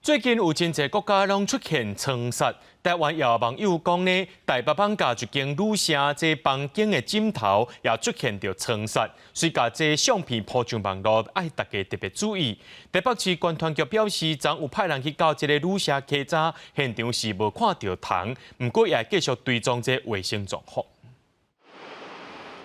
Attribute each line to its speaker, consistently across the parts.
Speaker 1: 最近有真濟國家攏出現倉虱，台灣也有網友講呢，台北艋舺一間旅社這房間的枕頭也出現著倉虱，所以共這相片鋪上網路，愛大家特別注意。台北市觀團局表示，昨有派人去到這个旅社稽查，現場是無看著蟲，毋過也會繼續追蹤這衛生狀況。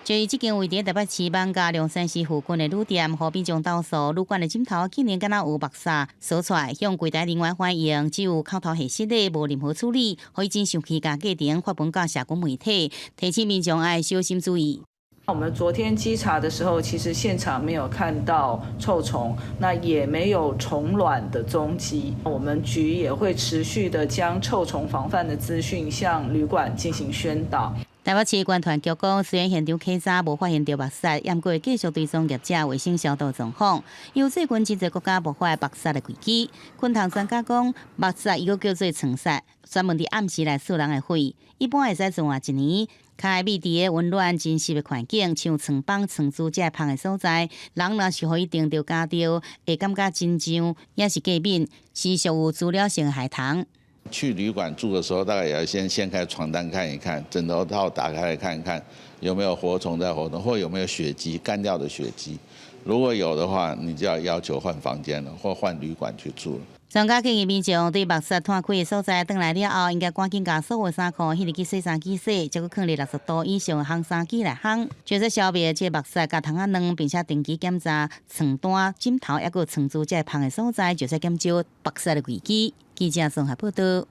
Speaker 2: 就佇這間位佇台北市艋舺龍山寺附近的旅店，予民眾投訴，旅館的枕頭竟然敢若有木虱掃出來，向櫃台人員反映，只有口頭會失禮，無任何處理，予伊真生氣，共過程發文到社群媒體，提醒民眾愛小心注意。
Speaker 3: 我們昨天稽查的時候，其實現場沒有看到臭蟲，那也沒有蟲卵的蹤跡。我們局也會持續的將臭蟲防範的資訊向旅館進行宣導。
Speaker 2: 台北市觀團局講，雖然現場稽查無發現著木虱，毋過會繼續追蹤業者衛生消毒狀況。由最近真濟國家爆發木虱的危機，昆蟲專家講，木虱伊閣叫做倉虱，專門佇暗時來挲人的血，一般會使存活一年。較愛覓佇個溫暖真濕的環境，像床枋、床珠這芳的所在，人若是予伊叮著咬著，會感覺真脹，也是過敏，是屬有滋擾性害蟲。
Speaker 4: 去旅館住的時候，大概也要先掀開床單看一看，枕頭套打開來看一看，有沒有活蟲在活動，或有沒有血跡，乾掉的血跡。如果有的話，你就要要求換房間了，或換旅館去住了。
Speaker 2: 專家建議民眾對木虱湠開的所在，轉來了後，應該趕緊共所有衫褲彼入去洗衫機洗，再閣囥佇60度以上的烘衫機來烘，就是消滅這木虱佮蟲仔卵，並且定期檢查床單、枕頭，抑閣床珠這芳的所在，就是減少木虱的危機。記者綜合報道。